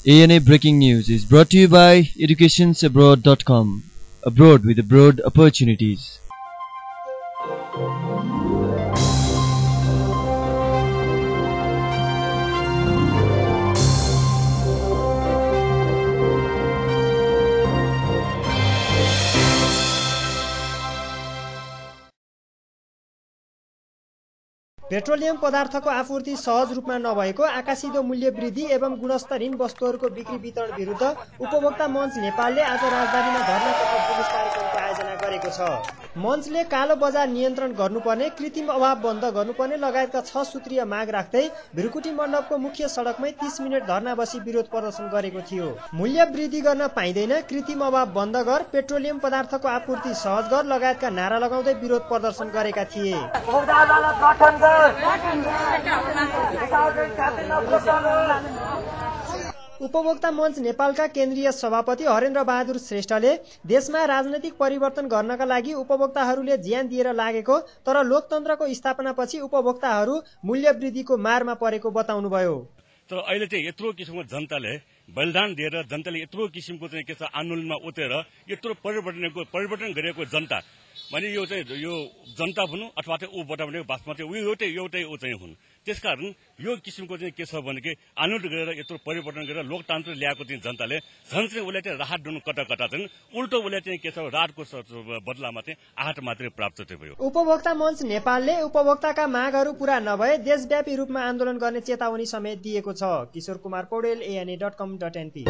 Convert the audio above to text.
ANA Breaking News is brought to you by educationsabroad.com. Abroad with broad opportunities. Petroleum पदार्थको आपूर्ति सहज रूपमा नभएको आकाशिदो मूल्य वृद्धि एवं गुणस्तरहीन वस्तुहरूको बिक्री वितरण विरुद्ध उपभोक्ता मञ्च नेपालले आज राजधानीमा धरना तथा जुलुस कार्यक्रमको आयोजना गरेको छ। मञ्चले कालो बजार नियन्त्रण गर्नुपर्ने, कृत्रिम अभाव बन्द गर्नुपर्ने लगायतका 6 सूत्रीय माग राख्दै भिरकुटी मण्डपको मुख्य सडकमै 30 मिनट धरना बसी विरोध प्रदर्शन गरेको थियो। मूल्य वृद्धि गर्न पाइँदैन, कृत्रिम अभाव बन्द गर, पेट्रोलियम पदार्थको आपूर्ति सहज गर लगायतका नारा लगाउँदै विरोध प्रदर्शन गरेका थिए। उपभोक्ता मञ्च नेपालका केन्द्रीय सभापति हरेन्द्र बहादुर श्रेष्ठले देशमा राजनैतिक परिवर्तन गर्नका लागि उपभोक्ताहरूले ज्यान दिएर लागेको तर लोकतन्त्रको स्थापनापछि उपभोक्ताहरू मूल्य वृद्धिको मारमा परेको बताउनुभयो। तर अहिले चाहिँ यत्रो किसिमको जनताले बलिदान दिएर जनताले यत्रो किसिमको चाहिँ के छ आन्दोलनमा उतेर यत्रो परिवर्तन गरेको जनता भने यो चाहिँ यो जनता हुनु अथवा चाहिँ ऊ बटा भनेको बासमा चाहिँ एउटै ऊ चाहिँ हुन्। त्यसकारण यो किसिमको चाहिँ के छ भने कि आन्दोलन गरेर यत्रो परिवर्तन गरेर लोकतन्त्र ल्याएको चाहिँ जनताले झन् चाहिँ उसलाई चाहिँ राहत दिनु कता चाहिँ उल्टो उसलाई चाहिँ के छ राहतको बदलामा चाहिँ आहत मात्रै प्राप्त भयो। उपभोक्ता मञ्च नेपालले उपभोक्ताका मागहरू पूरा नभए देशव्यापी रूपमा आन्दोलन गर्ने चेतावनी समेत दिएको छ। किशोर कुमार पौडेल, ANA.com.np।